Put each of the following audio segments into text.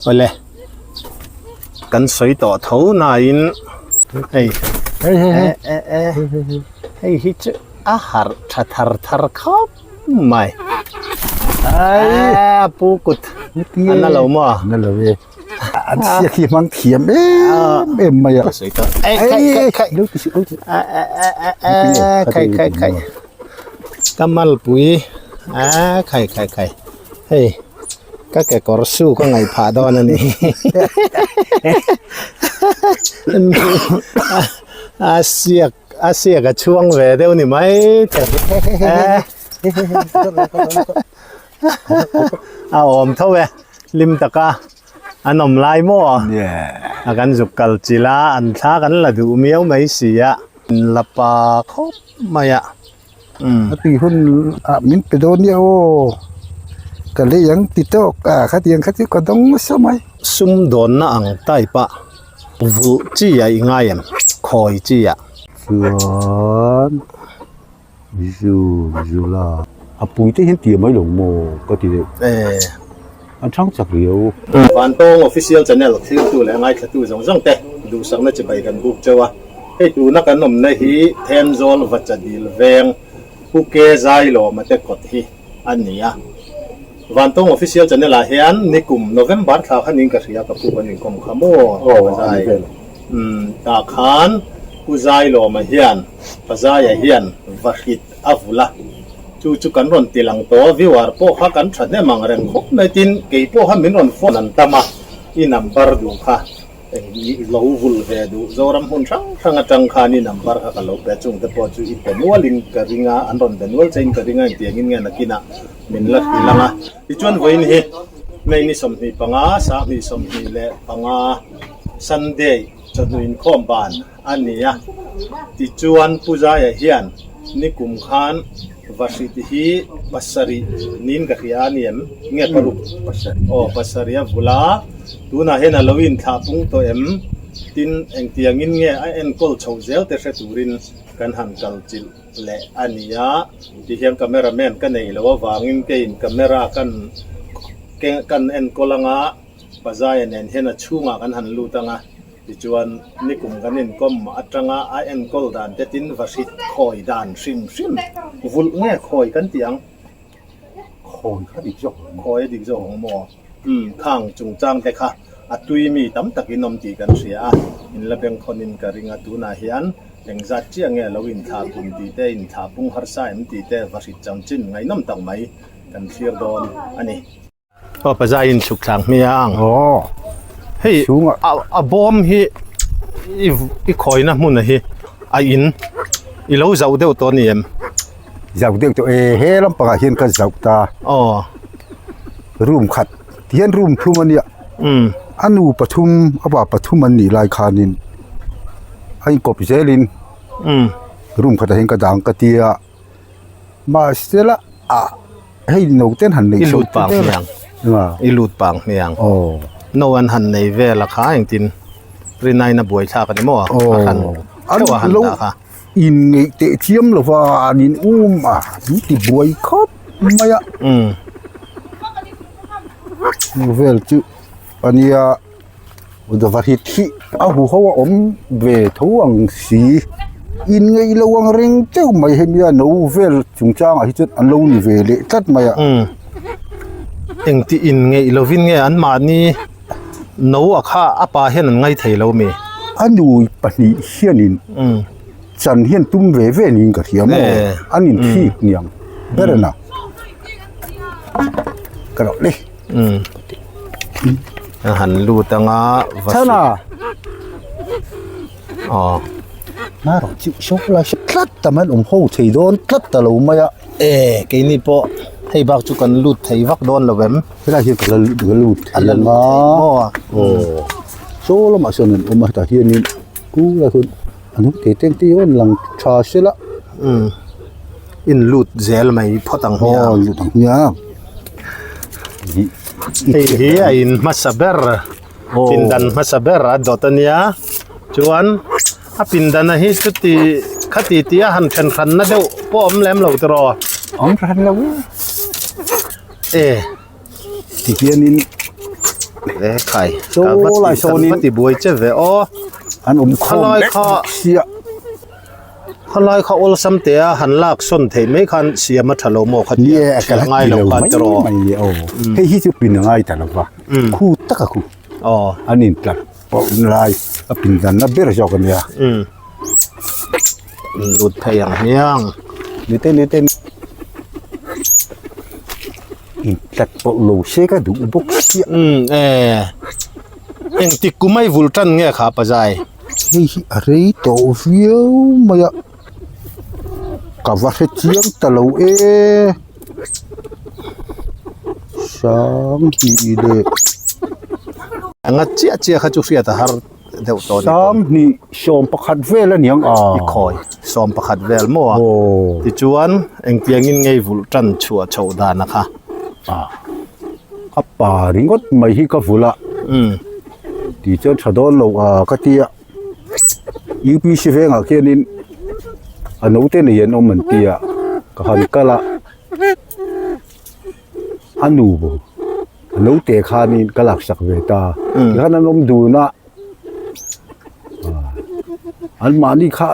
Awle kan sawi tawh tho nain hei e e e hei hi chu a harh tha thar thar khawp mai a pu kut a na lo maw na lo e an siak hi hmang thiam em em mai a sawi tawh ei khai khai khai lo ti lo ti a a a a khai khai khai ka malpui a khai khai khai hei Ka kekawr su ka ngaih phah dawn a ni. A siak a siak a chhuang ve deuh ni mai thei. A awm tho e, hlim taka an awm lai maw? A kan zuk kal chilh a, an thla kan la duh miau mai si a. La pa khawp mai a. A tui hun ah min pe dawn nia aw ka lei ang ti tawk a khatiang kha chu ka dawng nasa mai. Sum dawnna ang type a vulh chi a i ngai em khawi chi ah. Chuan zu zu la a pui te hian tia mai lo maw ka ti deuh. An chhang chak riau. Vantawng Official Channel thiltu leh ngaithlatu zawng zawng te duhsakna chibai kan buk cheu a. Hei tuna kan awmna hi Thenzawl Vachadil veng Pu Ke Zailawma te kawt hi a ni a. Vantawng Official Channel ah hian nikum November thla khan in ka hria ka pu kan inkawm kha maw Pu Zai. Umm tah khan Pu Zailawma hian Pa Zaia hian Vahrit a vul a, chu chu kan rawn ti lang tawh a, viewer pawh kha kan thahnem ang reng khawp mai tin kei pawh kha min rawn phone an tam a, i number duh kha eng i lo vul ve duh Zoram hmun hrang hrang atang khan i number kha ka lo pe a, chungte pawh chu i pe nualin ka ring a, an rawn be nual chein ka ring a, engtiangin nge nakinah min la hrilh ang a. Tichuan vawiin hi May ni 25, 2025 Sunday chawhnu inkhawm ban a ni a, tichuan Pu Zaia hian nikum khan Vahrit hi pasarih niin ka hria a ni em? Nge paruk? Aw, pasarih a vul a, tunah hian a lo inthlah pung tawh em? Tin, engtiangin nge a enkawl chhoh zel te hre turin kan han kal chilh leh a ni a, tihian camera man ka neih loh avangin keiin camera kan kan enkawl anga Pazaia nen hian a chhungah kan han lut anga. Tichuan, nikum kan inkawm atanga a enkawl dan te tin vahrit khawi dan hrim hrim vulh nge khawi kan tih ang? Khawi kha dik zawk ang maw? Khawi a dik zawk ang maw? Umm, khang chungchang te kha a tui mi tam tak in awm tih kan hria a, in la bengkhawn in ka ring a, tunah hian engzat chiah nge lo inthlah pun tih te, inthlah pung harsa em tih te vahrit chanchin ngaihnawm tak mai kan thlir dawn a ni. Aw pazai in chhuk thlang hmia ang. Aw. Hei Chhunga. a a bawm hi i i khawina hmun a hi a in i lo zauh deuh tawh a ni em? Zauh deuh tawh e he lampangah hian ka zauh ta. Aw. Room khat tihian room thum a nia. Umm. A nu pathum a pa pathum an nih lai khanin a inkawp zelin Umm. room khatah hian ka dang ka tia mahsela ah. Hei no ten han nei I lut pang hmiang. I lut pang hmiang. Aw. No an han nei vel a kha engtin rinai na buai thlak ani maw? Aw. A han An theuh a han lo dah kha. in ngeih teh chiam lova an in um a an ti buai khawp mai a. Umm. Hmu vel chu ania va hit hi a huho a awm ve tho ang si in ngeih lo ang reng teuh mai hemi a no vel chungchangah hi chuan an lo ni ve leh tlat mai a. Umm engti in ngeih lovin nge an mahni no a kha a pa hian an ngai thei lo mi? A nui pahnih hianin chan hian tum ve ve niin ka hria maw an inthik niang ber a na ka lo le. Umm a han lut anga va Chana aw na rawh chu saw lai saw tlat ta mai an awm ho thei dawn tlat ta lo mai a e keini pawh hei bak chu kan lut thei vak dawn lo em helai hian ka la ka lut a la lut thei maw aw saw lamah sawn an awm a hetah hianin ku lai sawn an awm thei teng te hi an lang tha sela umm in lut zel mai phawt ang hmiang aw lut ang hmiang hei hi a in hmasa ber pindan hmasa ber a dawt a nia chuan a pindan a hi chuti khati tih a han then hran na deuh pawh a awm lem lo tiraw awm hran lo e tihianin. E khai ka va ti kan va ti buai che ve aw an awm khawm vek bawk sia khalai kha awlsam te a han lak sawn theih mai khan siam a tha lo maw kha tia ka ngai lo khan te rawh hei hi chu pin a ngai ta lo va khu taka khu aw an in tlar pawh lai a pin dan na ber zawk a nia lut phei ang hmiang ni te ni te in tlat pawh lo se ka duh bawk sia umm e engtik kum a i vul tan nge kha pazai hei hi a rei tawh viau mai a ka va hre chiang ta lo e sanghnih leh anga chiah chiah kha chu hriat a har deuh tawh a ni sanghnih 11 vel a niang a i khawi 11 vel maw a tichuan engtiangin ngei vulh tan chhuah chhoh dan a kha a pa ringawt mai hi ka vulh a tih chuan tha dawn lo a ka ti a UPC vengah khianin a naute nei an awm an ti a ka han kal a a nu a naute khanin ka laksak ve ta tikhan an awm dun a an mahni kha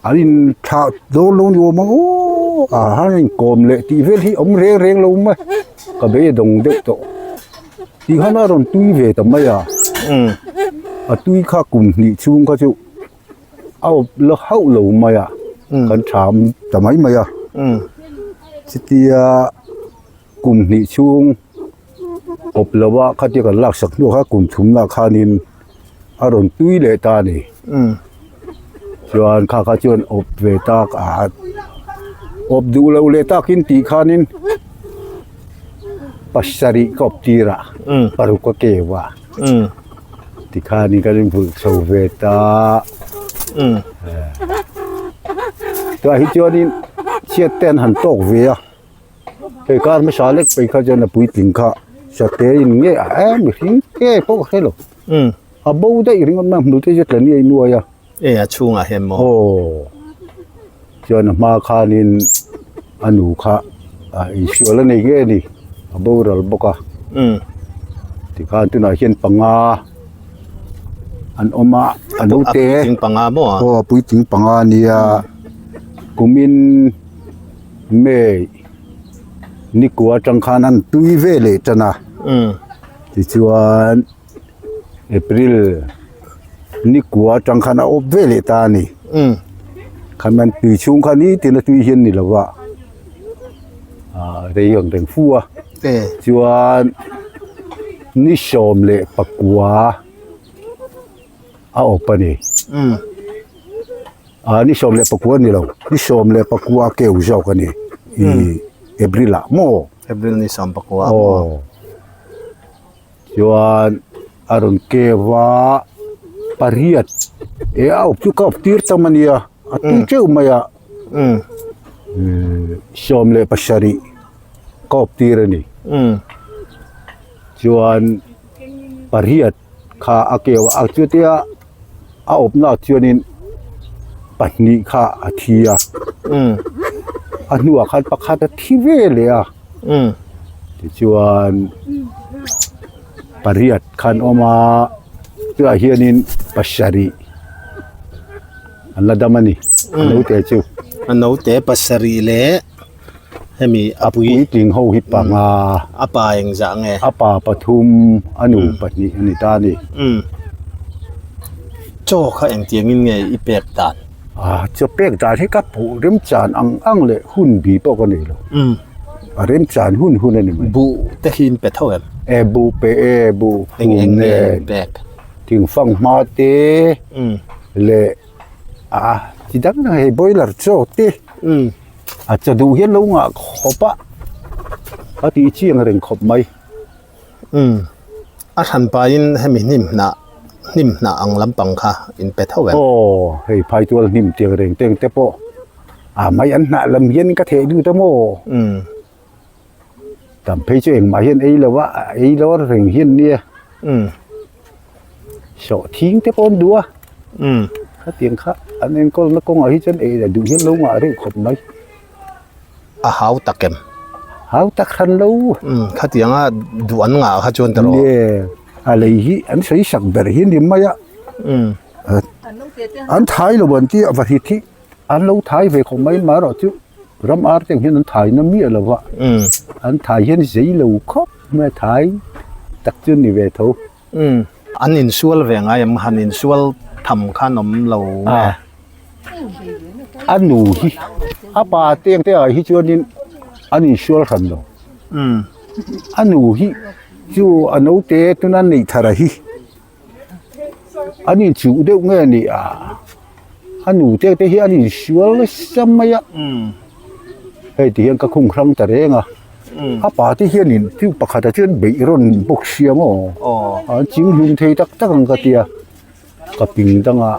an in thlah dawn lo ni awm ang aw a han inkawm leh tih vel hi awm reng reng lo mai ka bei a dawng deuh tawh tikhan a rawn tui ve ta mai a a tui kha kum hnih chhung kha chu a awp la hauh lo mai a kan tham ta mai mai a chutia kum hnih chhung awp lo a khatia kan laksak hnuah kha kum thumna khanin a rawn tui leh ta a ni chuan kha kha chuan awp ve tak a awp duh loh leh takin tih khanin pasarih ka awp tir a paruk a keu a tikhanin kan invulh chho ve ta tunah hi chuanin chhiat te an han tawk ve a. Hei kar hmasa lek phei kha chuan a puitling kha sate in nge a em mihring nge pawh ka hre lo a bo daih ringawt mai a hmul te chu tla ni a inuai a e a chhungah hian maw aw chuan a hma khanin a nu kha a insual a nei nge ni a boral bawk a tikhan tunah hian panga an awm a a naute a puitling panga maw aw a puitling panga a nia kumin. May nikua atang khan an tui ve leh tan a tichuan April nikua atang khan a awp ve leh ta a ni khan an tui chhung kha nitin a tui hian ni lo va ah rei ang reng fu a chuan ni 19 a awp a ni. Ah ni 19 a ni lo ni 19 a keu zawk a ni i April ah maw April ni 19 ah maw chuan a rawn keu a pariat e a awp chu ka awp tir tam a nia a tui teuh mai a 17 ka awp tir a ni chuan pariat kha a keu a chutia a awpna chuanin pahnih kha a thi a a hnuah khan pakhat a thi ve leh a tichuan pariat khan awm a chutah hianin pasarih an la dam a ni a naute chu a naute pasarih leh hemi a puitling ho hi panga a pa engzah nge a pa pathum a nu pahnih a ni ta a ni chaw kha engtiangin nge i pek dan ah chaw pek dan hi ka puh remchan ang ang leh hun bi pawh ka nei lo a remchan hun hun a ni mai buh te hi in pe tho em e buh pe e buh eng eng nge in pek thingfang hma te leh ah chi dang dang hei boiler chaw te A cha duh hian lo ngah khawp a, a tih chiang reng khawp mai. Umm, a hran pahin hemi hnim hnah, hnim hnah ang lampang kha in pe tho em? Aw, hei phaitual hnim tiang reng teng te pawh a mai an hnah lam hian ka theh dut a maw? Umm. Tam phei chu engmah hian ei lo a, ei lo reng hian nia. Umm. Sawh thing te pawh an duh a. Umm. Khatiang kha an enkawlna kawngah hi chuan ei la duh hian lo ngah reuh khawp mai. A hau tak em? Hau tak hran lo. Umm khatianga duh an ngah kha chuan ta rawh. Nie a lei hi an sawi sak ber hi ni mai a. Umm. An thai lo an tia va hit hi an lo thai ve khawp mai mah erawh chu ram ar te ang hian an thai na miah lo va. Umm. An thai hian zei lo khawp mai a thai tak chu ni ve tho. Umm. An insual ve ngai em? Han insual tham khan awm lo nge? A nu hi a pa te ang te ah hi chuanin an insual hran lo. Umm. A nu hi chu a naute tuna neih thar a hi an inchuh deuh nge ni a? A nu te te hi an insual nasa mai a. Umm. Hei ti hian ka khung hrang ta reng a. A pa te hianin thil pakhat ah chuan beih rawn bawk sia maw an ching hlum thei tak tak ang ka tia ka ping dangah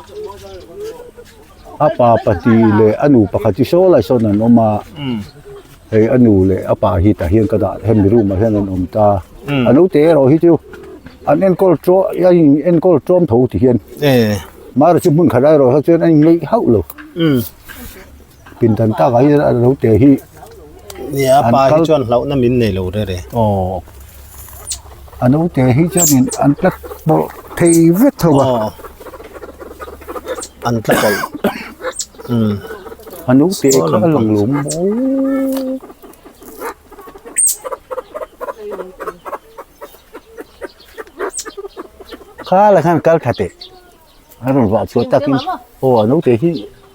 a pa pahnih leh a nu pakhat hi saw lai sawn an awm a hei a nu leh a pa hi tah hian ka dah hemi room ah hian an awm ta a naute erawh hi chu an enkawl tawm a in enkawl tawm tho ti hian mahse chu hmun khat ah erawh chuan a inneih hauh lo. Pindan takah hian a lo te hi Nia a pa hi chuan hlauhna min nei lo rere. Aw a lo te hi chuanin an tla pawlh thei vek tho a. Aw an tla pawlh umm a lo te kha a lang lo maw. Kha la khan kal tha teh. A rawn vah chhuah takin aw a naute hi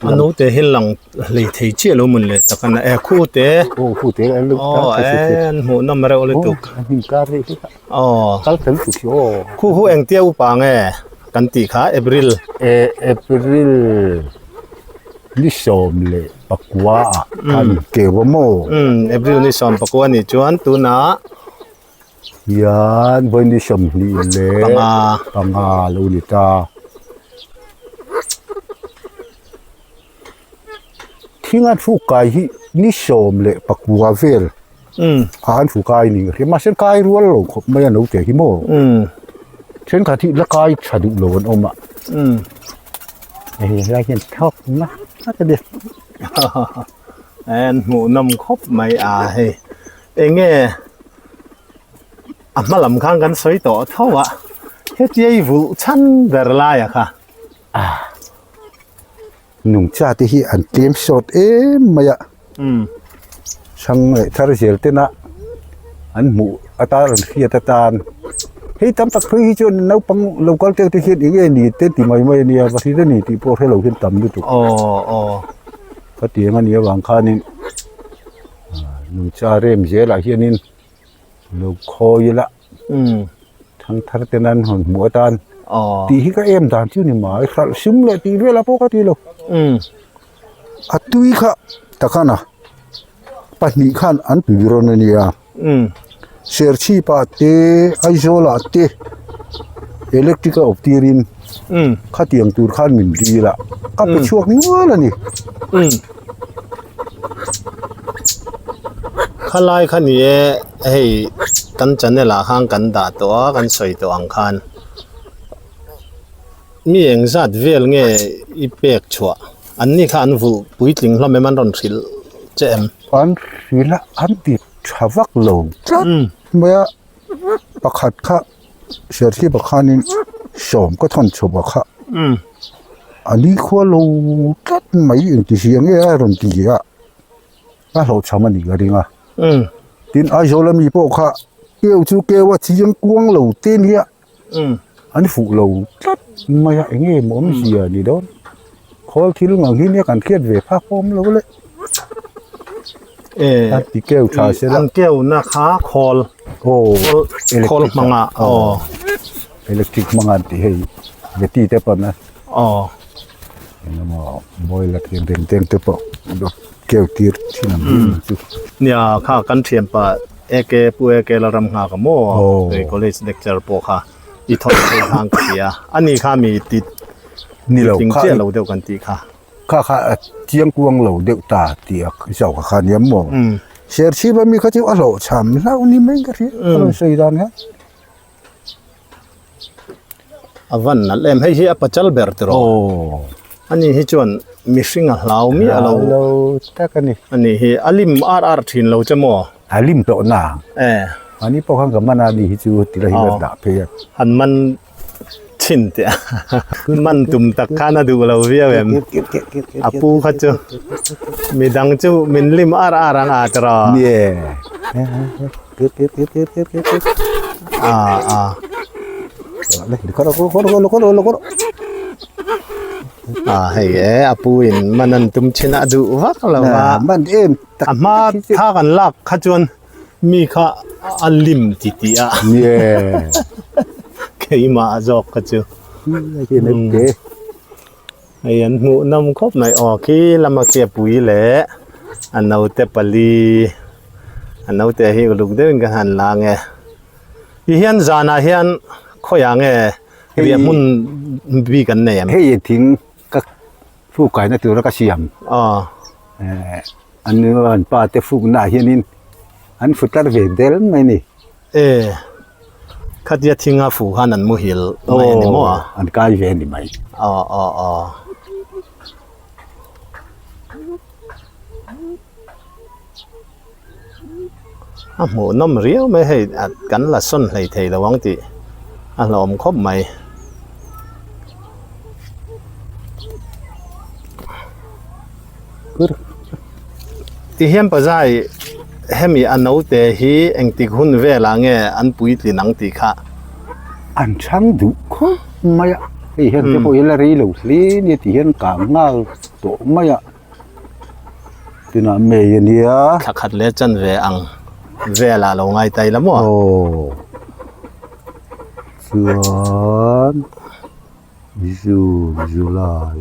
a naute hi lang hlei thei chiah lo mun leh tak a na e khu te aw khu te an lo aw en hmuh nawm reuh lutuk an hnim kar reuh hi aw kal fel tuk hi aw khu hu engtia upa nge kan tih kha April e April ni sawm leh pakua ah khan keu a maw um April ni sawm pakua nih chuan tunah Hian vawi 20 leh panga lo ni ta. Thinga thu kai hi ni 19 vel a an thu kai ni ka hria mahse kai rual lo khawp mai a naute hi maw thenkhat hi la kai tha duh lo an awm a hei helai hian thawk ngat a ni. An hmuhnawm khawp mai a hei. Eng nge a hma lam khan kan sawi tawh tho a, hetia i vulh chhan ber lai a kha. Nungcha te hi an tlem sawt em mai a, chhang leh thar zel tena an hmuh atan an hriat atan hei tam tak phei hi chuan naupang lo kal te te hian eng nge ni te ti mai mai a nia va hrilh a ni tih pawh hre lo hian tam lutuk. Khatiang a nih avang khanin. Nungcha rem zelah hianin lo khawi ila thangthar ten an hawn hmuh atan tih hi ka em dan chu ni mai hralh sum leh tih velah pawh ka ti lo a tui kha takhan a pahnih khan an tui rawn a nia Serchhip ah te Aizawl ah te electric a awp tirin khatiang tur khan min dil a ka pe chhuak nual a ni. Khalai kha ni e hei kan channel ah khan kan dah tawh a kan sawi tawh ang khan mi engzat vel nge i pek chhuah an ni kha an vulh puitling hlawm em an rawn hrilh che em? An hrilh a an ti tha vak lo tlat mai a pakhat kha Serchhip ah khanin sawm ka thawn chhuah kha a ni khua lo tlat mai engti zia nge a rawn ti a a hlawhchham a nih ka ring a tin Aizawl ami pawh kha keu chu keu a chiang kuang lo te nia an fuh lo tlat mai a eng nge maw awmzia ni dawn khawl thil ngang hi nia kan hriat ve phak pawh awm lo le a ti keu tha se la an keu na kha khawl aw khawl hmanga aw electric hmanga an tih hei veti te pawn a aw engemaw boiler teng reng teng te pawh keu tir thin ang hi chu nia kha kan thianpa AK pu AK la ram nghak a maw hei college lecture pawh kha i thawn thei khang ka ti a ani kha mi ti ni lo tling chiah lo deuh kan tih kha kha kha a chiang kuang lo deuh ta tih a zau kha kha nia maw Serchhip ami kha chu a hlawhchham hlauh ni mai ka hria a rawn sawi dan kha. A van nalh em hei hi a pachal ber tiraw ani hi chuan mihring a hlau miah lo lo tak a ni ani hi a lim ar ar thin lo che maw. A lim tawh na. Eh. Mahni pawh khan ka man a ni hi chu ti la hi ka dah phei a. Han man thin teh a. Man tum tak khan a duh lo viau em. A pu kha chu midang chu min lim ar ar ang a tiraw. Nie. A a. A hei e a pu in man an tum thin a duh vak lo va. Man em A hma tha kan lak kha chuan mi kha a lim ti tih a. Keimah zawk kha chu. Hei an hmuh nawm khawp mai aw khi lama khi a pui leh a naute pali a naute hi uluk deuhin kan han la ang e. Tihian zanah hian khawiah nge riah hmun bik an nei em? Hei thing ka Fuk kaina tura ka siam. Aw. Eh, an nu an pa te fuk na hianin an fu tlar ve del mai ni. Eh, khatia thinga fu khan an muhil mai ani maw a? An kai ve ani mai. Aw, aw, aw. A hmuh nawm riau mai hei kan la sawn hlei thei lo ang tih a hlawm khawp mai. Tihian pazai hemi a naute hi engtik hun velah nge an puitlin ang tih kha. An chhang duh khawp mai a, hei hian te pawh hi la rei lo hle nia ti hian kang nghal tawh mai a. Tunah May a nia. Thla khat leh chan ve ang velah lo ngai ta ila maw? Aw. Chuan June, July,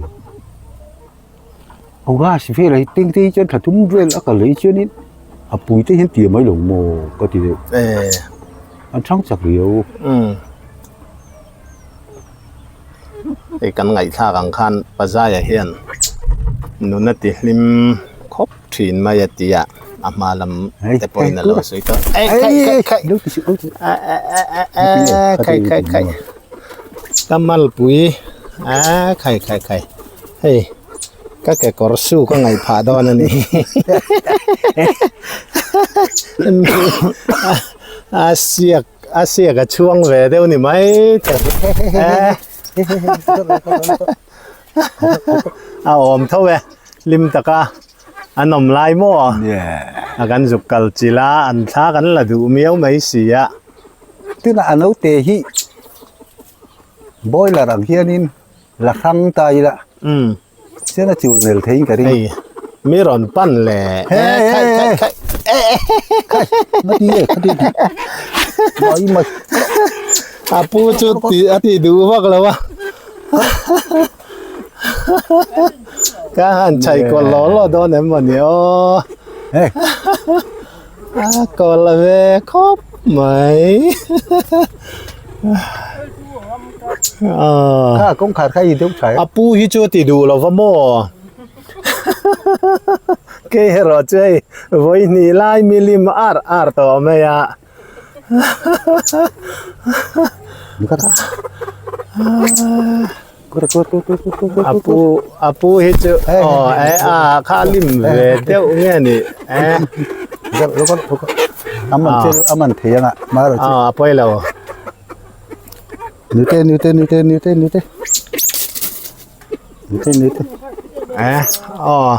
August velah hi teng te hi chuan thla thum vel a kal leh chuanin a pui te hian tia mai lo maw ka ti deuh. Eh. An chhang chak riau. Umm. Hei kan ngaihthlak ang khan Pazaia hian nuna ti hlim khawp thin mai a ti a, a hma lam te pawhin a lo sawi tawh. Ei khai khai khai khai khai khai ka malpui a khai khai khai hei ka kekawr su ka ngaih phah dawn a ni a siak A siak a chhuang ve deuh ni mai thei a awm tho e hlim taka an awm lai maw a kan zuk kal chilh a an thla kan la duh miau mai si a. Tunah a naute hi boiler ang hianin la hrang ta ila. Chuan a chul mel theiin ka ring. Hei mi rawn pan le. He khai khai khai. Khai ngati nge khati ti. Mai mai. A pu chu ti a ti duh vak lo a. Ka han chai kawl law law dawn em mawni aw. Hey. A kawl ve khawp mai. Kha kawngkhar kha i deuh tha e. A pu hi chu a ti duh lo va maw? Kei erawh chu hei vawi hnih lai milim ar ar tawh mai a. A pu a pu hi chu aw e a kha a lim ve deuh nge ni e. A man thei ang a a pawi lo. Nute nute nute nute nute nute nute eh aw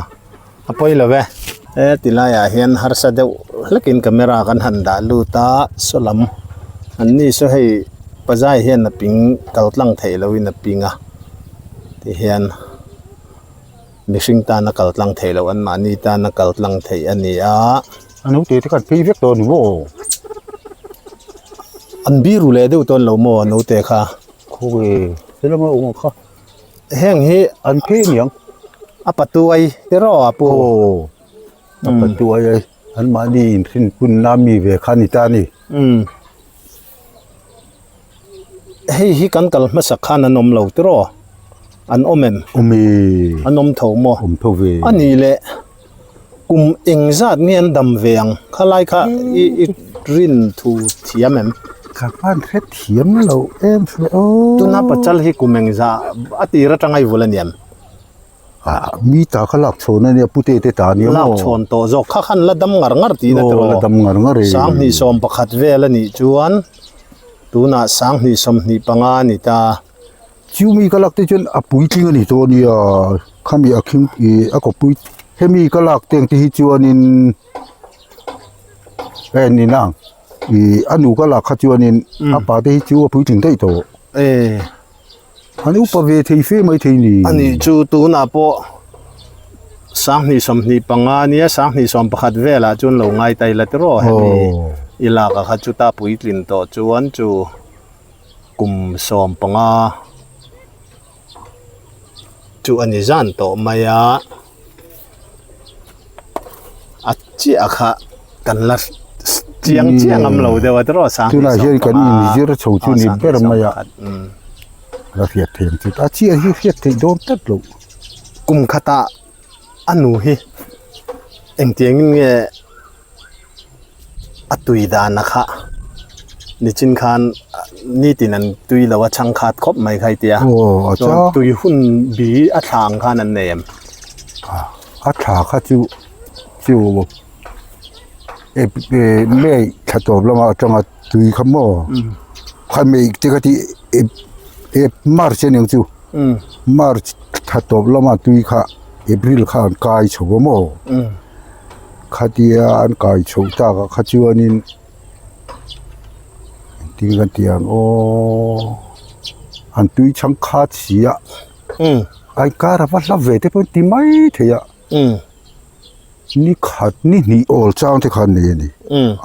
a pawi lo ve he ti laiah hian harsa deuh hlekin camera kan han dah lut a saw lam an ni saw hei pazai hian a ping kal tlang theih lohin a ping a ti hian mihring tana kal tlang theih loh an mahni tana kal tlang theih a ni a. A naute te khan phei vek tawh a ni maw? An biru leh deuh tawn lo maw a naute kha? Khawi helama awm ang kha. Heng hi an phei aniang. A patuai te rawh a pu. Aw a patuai ai an mahni inhrin punna mi ve kha a ni ta a ni. Umm hei hi kan kal hmasa khan an awm lo tiraw? An awm em? Awm e. An awm tho maw? Awm tho ve. A nih leh kum eng zat nge an dam ve ang? Khalai kha i i rin thu thiam em? Ka van hre thiam lo em hre aw. Tuna pachal hi kum eng zah a tir atanga i vul a niam? Mi ta kha lak chhawn a nia pute te ta nia maw? Lak chhawn tawh zawk kha khan la dam ngar ngar tihna tawh. Aw la dam ngar ngar e. 21,000 vel a nih chuan tunah 2025 a ni ta. Chu mi ka lak te chuan a puitling a ni tawh a nia khami a khing ih a kawppui hemi ka lak teng te hi chuanin en ina ih a nu ka lak kha chuanin a pa te hi chu a puitling daih tawh. E. An upa ve thei fe mai thei ni. A nih chu tunah pawh 2025 nia 2021 velah chuan lo ngai ta ila tiraw hemi i lak ah kha chuta puitlin tawh chuan chu kum 15 chu a ni zan tawh mai a a chiah kha kan la chiang chiang am lo deuh a tiraw sang tunah hian kan inzir chho chu ni ber mai a la hriat theih ang chu a chiah hi hriat theih dawn tlat loh kum khatah a nu hi engtiangin nge a tui dan a kha nichin khan nitin an tui lo a chhangkhat khawp mai kha i tia chuan tui hun bi a thla ang khan an nei em a thla kha chu chu May thla tawp lama atanga tui kha maw kha May te kha tih March a niang chu March thla tawp lama tui kha April kha an kai chho a maw khatia an kai chho tak ah kha chuanin engtin kan tih ang aw an tui chhang khat si a a inkar a va hla ve te pawh an ti mai thei a. Ni khat ni hnih awl chang te khan nei a ni.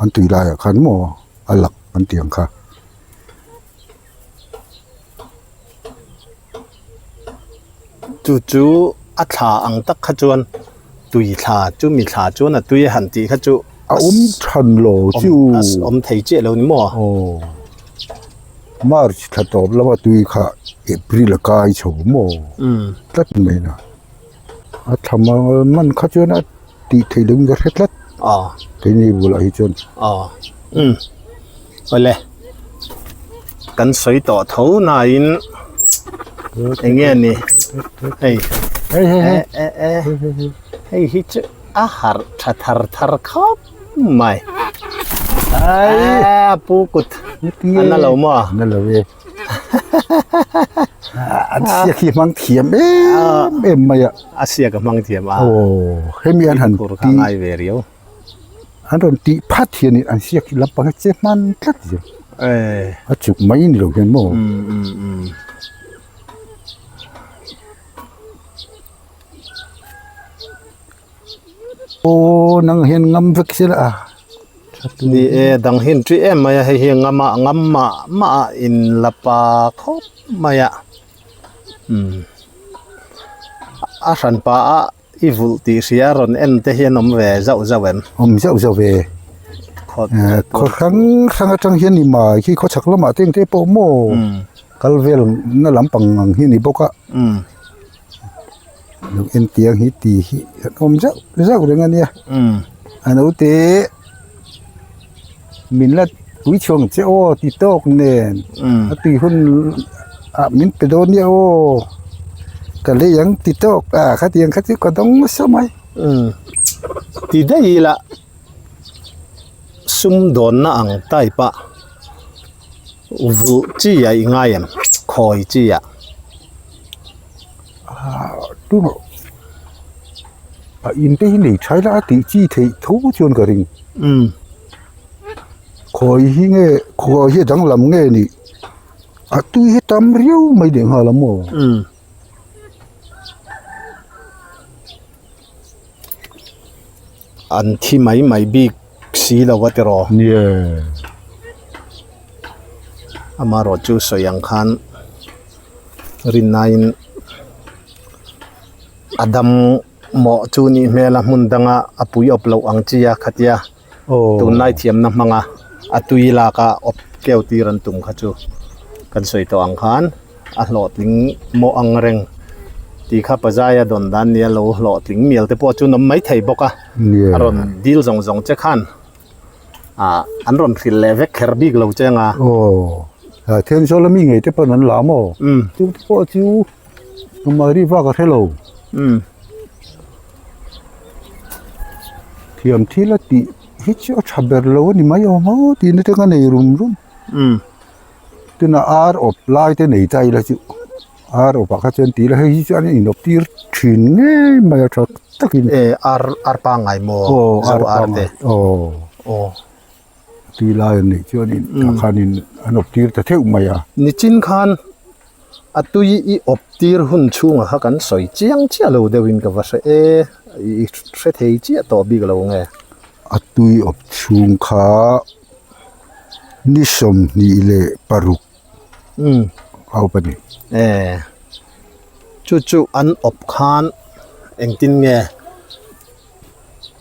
An tui laiah khan maw a lak an tih ang kha. Chu chu a thla ang tak kha chuan tui thla chu mi thla chuan a tui a han tih kha chu a awm than lo chu awm thei chiah lo ni maw? Aw March thla tawp lama tui kha April a kai chho maw tlat mai na. A tha man kha chuan a tih theih loh in ka hre tlat aw keini bulah hi chuan aw umm awle kan sawi tawh tho nain eng nge ni hei hei hei hei e e hei hi chu a harh tha thar thar khawp mai a pu kut a na lo maw na lo e. An siak hi hmang thiam em em mai a. A siak a hmang thiam a. Aw hemi an han ti ngai ve riau. An rawn tih phat hian in an siak hi lampang hi che hman tlat zel. A chuk mai ni lo hian maw. Aw nang hian ngam vek se la a. Ni e dang hi an ṭih em mai a hei hi ngam ah ngam mah mah a in la pa khawp mai a umm a hran pa a i vulh tih hria rawn en te hian awm ve zauh zauh em. Awm zauh zauh ve khaw hrang hrang atang hian ni mai khi khaw chhak lamah te engte pawh maw kal vel na lampang ang hi a ni bawk a. Lo en tiang hi ti hi an awm zauh zauh reng a nia a naute min la pui chhuang che aw ti tawk nen a tui hun ah min pe dawn nia aw ka lei ang ti tawk a khatiang kha chu ka dawng nasa mai ti daih ila sum dawnna ang type a vulh chi a i ngai em khawi chi ah. Tunah a in te hi nei tha ila a tih chi theih tho chuan ka ring. Khawi hi nge khawi hi a danglam nge nih a tui hi tam riau mai leh nghal a maw. An thi mai mai bik si lo a tiraw. Nia. Amaherawhchu sawi ang khan. Rinnain a dam mawh chu nih hmel a hmun danga a pui awp loh ang chi a khatia tunlai thiamna hmanga a tui lak a awp keu tir an tum kha chu kan sawi tawh ang khan a hlawhtling mawh ang reng tih kha pazaia dawn dan nia lo hlawhtling mial te pawh chu an awm maithei bawk a a rawn dil zawng zawng che khan. ah an rawn hrilh leh vek kher bik lo che anga. Aw ah Thenzawl ami ngei te pawn an la maw? Chu te pawh chu Mari vak a hre lo. Thiam thil a tih hi chu a tha ber lo a ni mai awm a tihna te ka nei rum rum. Tuna ar awp lai te nei ta ila chu ar awp ah kha chuan tih ila hei hi chu an inawp tir thin ngei mai a tha takin. E ar ar pangngai maw zo ar te. Aw. Aw. Tui lai an neih chuanin tah khanin an awp tir ta theuh mai a. Nichin khan a tui i awp tir hun chhungah kha kan sawi chiang chiah lo deuhin ka va hre e, i hre thei chiah tawh bik lo nge. A tui awp chhung kha ni 26 a awp a ni. E, chu chu an awp khan engtin nge?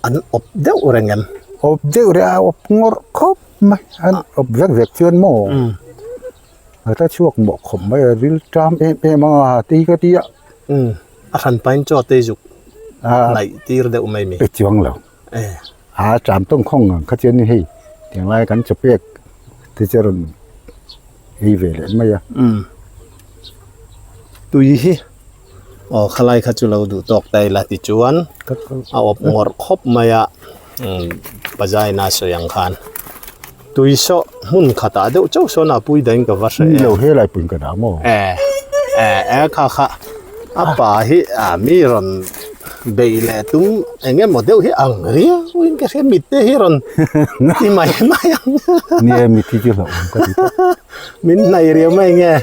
An awp deuh reng em? Awp deuh reng a, awp ngawrh khawp mai. An awp vek vek chuan maw a ta chhuak mawh khawp mai a, ril ṭam em em anga te hi ka ti a. A hran pain chaw te zuk hnaih tir deuh mai mi. Pe chuang lo. A ṭam tawng khawng ang kha chuan hei tiang lai kan chaw pek te chu a rawn ei ve leh mai a. Tui hi. Aw khalai kha chu lo duh tawk ta ila tichuan a awp ngawrh khawp mai a pazai na sawi ang khan tui saw hmun khatah deuh chauh sawn a pui dahin ka va hre em. Lo helai pawhin ka dah maw? E e e kha kha a pa hi a mi rawn beih leh tum eng emaw deuh hi ang riau in ka hria mit te hi rawn ti mai mai ang. Nia mit hi chu hlauhawm ka ti tawp. Min hnaih riau mai nge.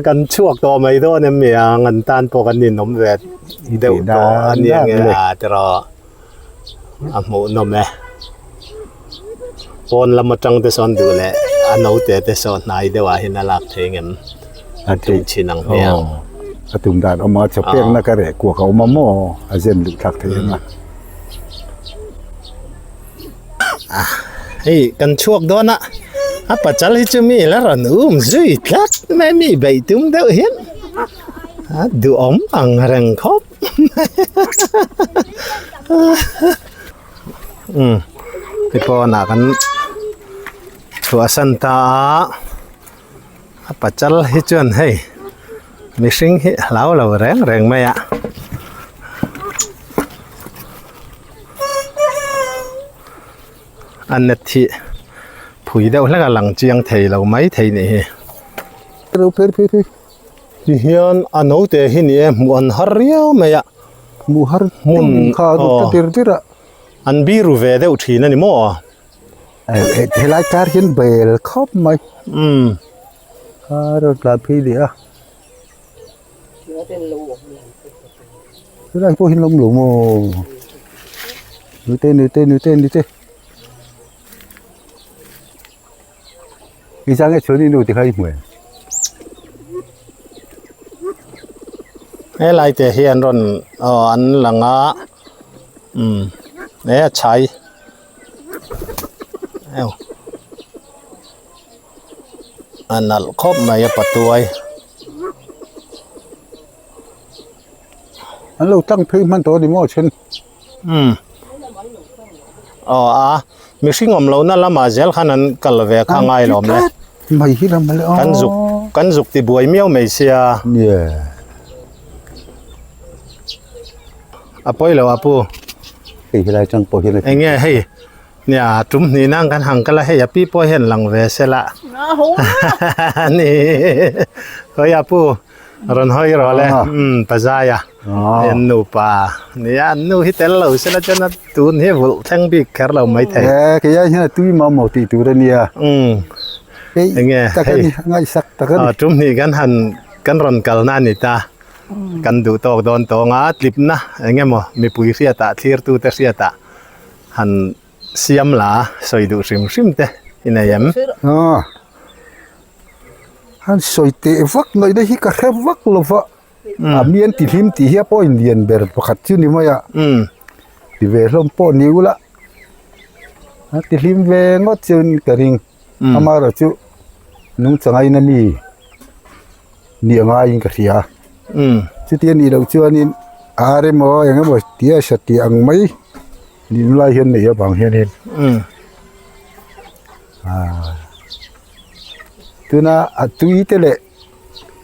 Kan chhuak tawh mai dawn em ni ang an tan pawh kan inawm ve deuh tawh a nia nge a tiraw a hmuhnawm e pawn lam atang te sawn duh leh a naute te saw hnai deuh ah hian a lak thei ngem a tum chin ang hmiang a tum dan awm a chaw pekna ka reh kuak a awm a maw a zen luh thlak thei ang a. Hei kan chhuak dawn a a pachal hi chu mi la rawn um zui tlat mai mi beih tum deuh hian a duhawm ang reng khawp umm tipawnah kan chhuahsan ta a a pachal hi chuan hei mihring hi a hlau lo reng reng mai a. A net hi phui deuh hlek a lang chiang thei lo mai thei nih hi. Ti hian a naute hi ni e hmuh an har riau mai a. Hmuh har hmun kha a ta tir tir a. An biru ve deuh thin a ni maw? Helai kar hian bel khawp mai. Umm. A rawn tlan phei leh a. Helai pawh hi an lo awm lo maw? Nute nute nute nute I chang e chuan i nu ti kha i hmu em? Helai te hi an rawn aw an lang a umm e a chhai eu. A nalh khawp mai a patuai. An lo tlang phei hman tawh a ni maw then? Umm. Aw a, mihring awm lohna lamah zel khan an kal ve kha ngai lawm le. Mai hi lam le aw. Kan zuk kan zuk ti buai miau mai sia. Nia. A pawi lo a pu. Hei helai tang pawh hian. Enge hei Nia, tum hnih nang kan hang kal a, hei a pi pawh hian lang ve se la. Ni, hawi a pu, rawn hawi rawh le, umm pa zai a, hei an nupa, nia an nu hi tel lo se la chuan a tun hi vulh thleng bik kher lo mai thei. E, kei ai hian a tui mau mau tih tur a nia. Umm, enge hei, ngaihsak tak a ni. Tum hnih kan han, kan rawn kalna a ni ta, kan duh tawk dawn tawng a, tlipna eng emaw mipui hriatah, thlirtute hriatah. Han siam la sawi duh hrim hrim te i nei em? Aw, han sawi teh vak ngaihna hi ka hre vak lo va, a mi an ti hlim tih hi a pawh in lian ber pakhat chu ni mai a, ti ve hlawm pawh ni ula, a ti hlim ve ngawt chuan ka ring, amaherawh chu nungchang ain a mi ni a ngaiin ka hria a, chuti a nih loh chuanin ar emaw eng emaw tia satih ang mai nin lai hian nei avang hianin ah tuna a tui te leh.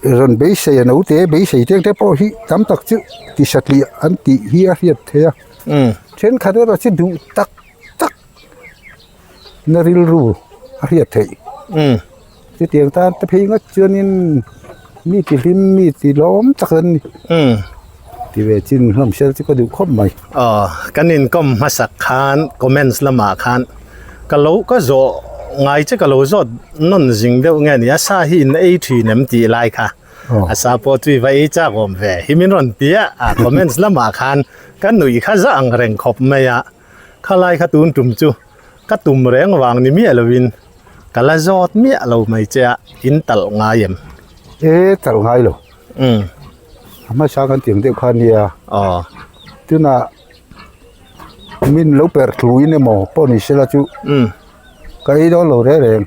Rawn beisei a naute beisei teng te pawh hi tam tak chu ti satliah an tih hi a hriat theih a thenkhat erawh chu duh tak tak na rilru a hriat theih chutiang tan te phei ngawt chuanin mi ti hlim mi ti lawm tak an ni ti ve chin hlawm sel chu ka duh khawp mai. Aw kan inkawm hmasak khan comments lamah khan. Ka lo ka zawh ngai che ka lo zawt nawn zing deuh nge ni a sa hi in ei thin em tih lai kha a sa pawh chu i va ei chak awm ve hi min rawn ti a a comments lamah khan ka nuih kha za ang reng khawp mai a khalai kha tun tum chu ka tum reng vang ni miah lovin ka la zawt miah lo mai che a in talh ngai em? E talh ngai lo a hmasa kan tiang deuh kha nia tunah Min lo perh thu in emaw pawh ni sela chu ka ei dawn lo reng reng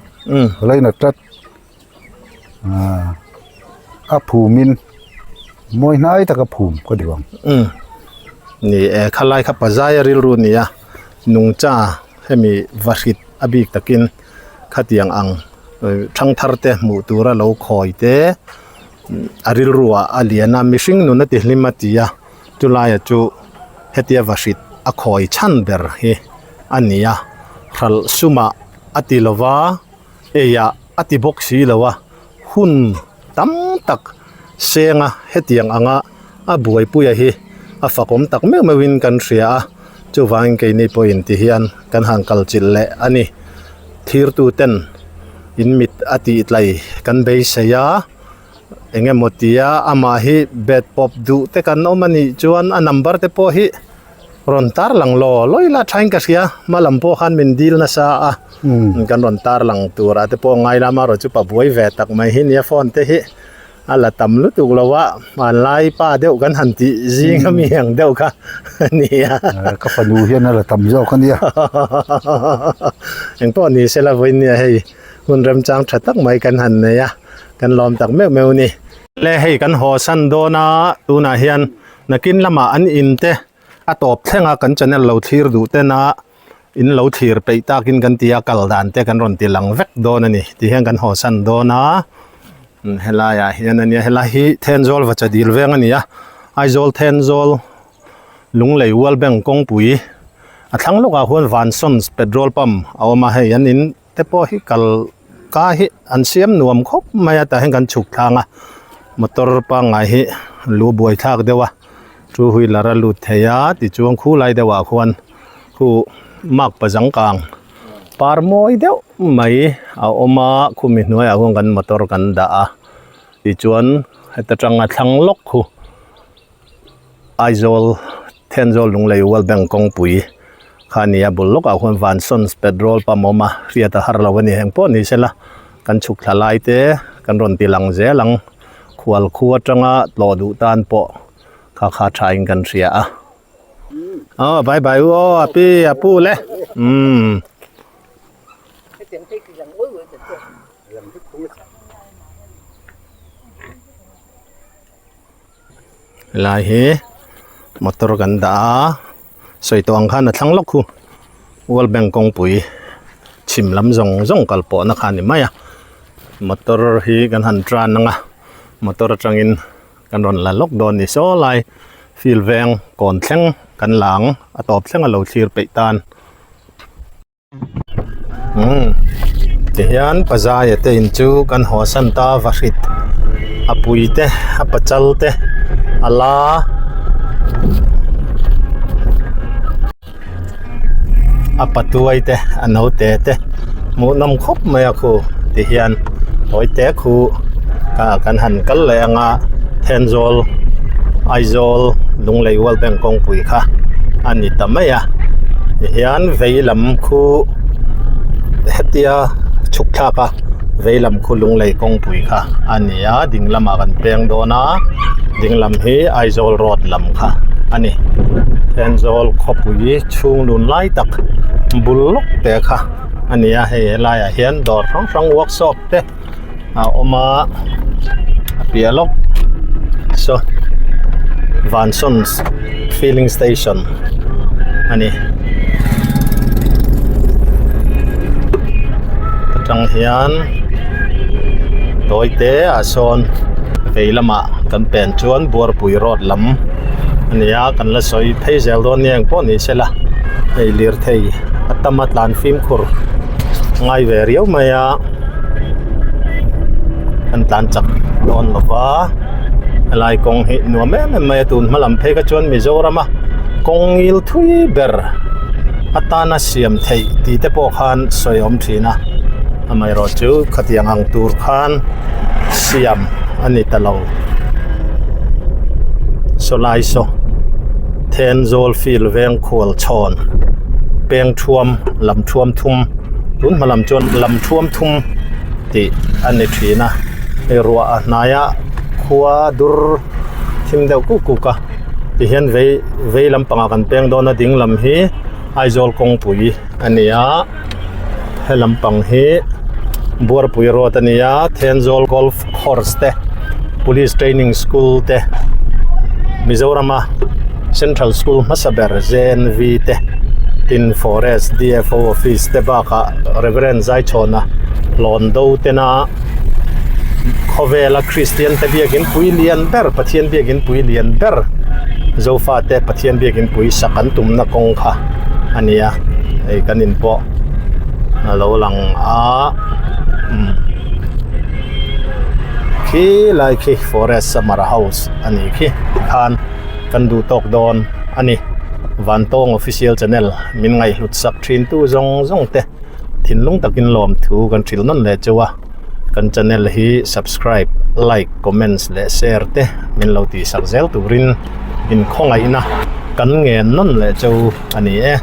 ka lainat tlat a phum in mawi hnai taka phum ka duh ang. Ni e khalai kha pazai a rilru a ni a nungcha hemi vahrit a bik takin khatiang ang thangthar te hmuh tura lo khawi te a rilru ah a lian a mihring nun a ti hlim a ti a. Chulaia chu hetia vahrit a khawi chhan ber hi a ni a, hralh sumah a ti lo va, eiah a ti bawk si lo a, hun tam tak senga hetiang anga a buaipuia hi a fakawm tak meuh meuhin kan hria a, chuvangin keini pawhin ti hian kan han kal chilh leh a ni. Thirtuten in mit a tihtlai kan beisei a. Eng emaw tia amah hi bet pawp duh te kan awm a nih chuan a number te pawh hi rawn tar lang law lawi la thain ka hria hma lam pawh khan min dil nasa a kan rawn tar lang turah te pawh ngai lama erawh chu pa buai ve tak mai hi nia phone te hi a la tam lutuk lo a hmanlai pa deuh kan han tih zing ami ang deuh kha a nia. Ka fanu hian a la tam zawk a nia. Eng pawh ni sela vawiin nia hei hun remchang tha tak mai kan han nei a. Kan lawm tak meuh meuh ni. Le hei kan haw san dawn a, tunah hian nakin lamah an in te a tawp thleng a kan channel lo thlir duh ten a in lo thlir peih takin kan ti a kal dan te kan rawn ti lang vek dawn a ni ti hian kan haw san dawn a helai ah hian a nia helai hi Thenzawl Vacha dil veng a ni a Aizawl Thenzawl Lunglei World Bank kawngpui a thlang lawkah huan Vansons petrol pump a awm a hei an in te pawh hi kal ka hi an siam nuam khawp mai a tah hian kan chhuk thlang a motor pangngai hi lu buai thlak deuh a two wheeler a lut thei a tichuan khu lai deuh ah khuan khu mark pazang kang par mawi deuh mai a awm a khumi hnuaiah khuan kan motor kan dah a tichuan heta tanga thlang lawk khu. Aizawl Thenzawl Lunglei World Bank kawngpui kha a ni a bul lawkah khuan Vansons petrol pump a awm a hriat a har lo a ni eng pawh ni sela kan chhuk thla lai te kan rawn ti lang zel ang khual khu atanga tlawh duh tan pawh kha kha tha in kan hria a aw bye bye u aw a pi a pu le umm. Helai hi motor kan dah a sawi tawh ang khan a thlang lawk khu world bank kawngpui chhim lam zawng zawng kal pawh na kha a ni mai a motor hi kan han tan ang a motor atangin kan rawn la lawk dawn ni saw lai field veng kawn thleng kan la ang a tawp thleng a lo thlir peih tan. Umm tihian pazaia te in chu kan haw san ta vahrit a pui te a pachal te a la a patuai te a naute te hmuhnawm khawp mai a khu tihian tawite khu ah kan han kal leh ang a Thenzawl Aizawl Lunglei World Bank kawngpui kha a ni ta mai a. Tihian vei lam khu hetia chhuk thlak a vei lam khu lunglei kawngpui kha a ni a ding lamah kan peng dawn a ding lam hi Aizawl road lam kha a ni Thenzawl khawpui chhung lun lai tak bul lawk te kha a ni a hei helaiah hian dawr hrang hrang workshop te a awm a a piah lawk saw Vansons filling station a ni atang hian tawi te ah sawn. Vei lamah kan pen chuan Buarpui road lam a ni a, kan la sawi phei zel dawn nia engpawh ni sela hei lirthei a tam a tlan fimkhur ngai ve riau mai a kan tlan chak dawn lo va helai kawng hi nuam em em mai a tun hma lam phei kha chuan Mizoram a kawng ngil thui ber atana siam theih tih te pawh khan sawi awm thin a amaherawhchu khatiang ang tur khan. Siam a ni ta lo. Sawlai saw Thenzawl field veng khual chhawn peng thuam lam thuam thum tun hma lam chuan lam thuam thum tih a ni thin a hei ruah a hnaiah khua dur thim deuh kuk kuk a tihian vei vei lampangah kan peng dawn a ding lam hi Aizawl kawngpui a ni a. He lampang hi Buarpui road a ni a Thenzawl golf course te police training school te Mizorama central school hmasa ber J N V te tin forest D F O office te bakah Reverend Zaichhawna hlawn do tena khawvela Kristian te biakin pui lian ber Pathian biakin pui lian ber Zofa te Pathian biakin pui sak an tumna kawng kha a ni a. Hei kan in pawh a lo lang a umm khi lai khi forest summer house a nih khi tikhan kan duh tawk dawn a ni vantawng official channel min ngaihhlut sak thin tu zawng zawng te thinlung takin lawmthu kan hrilh nawn leh chauh a kan channel hi subscribe like comments leh share te min lo tihsak zel turin inkhawngaihna kan ngen nawn leh chauh a ni e.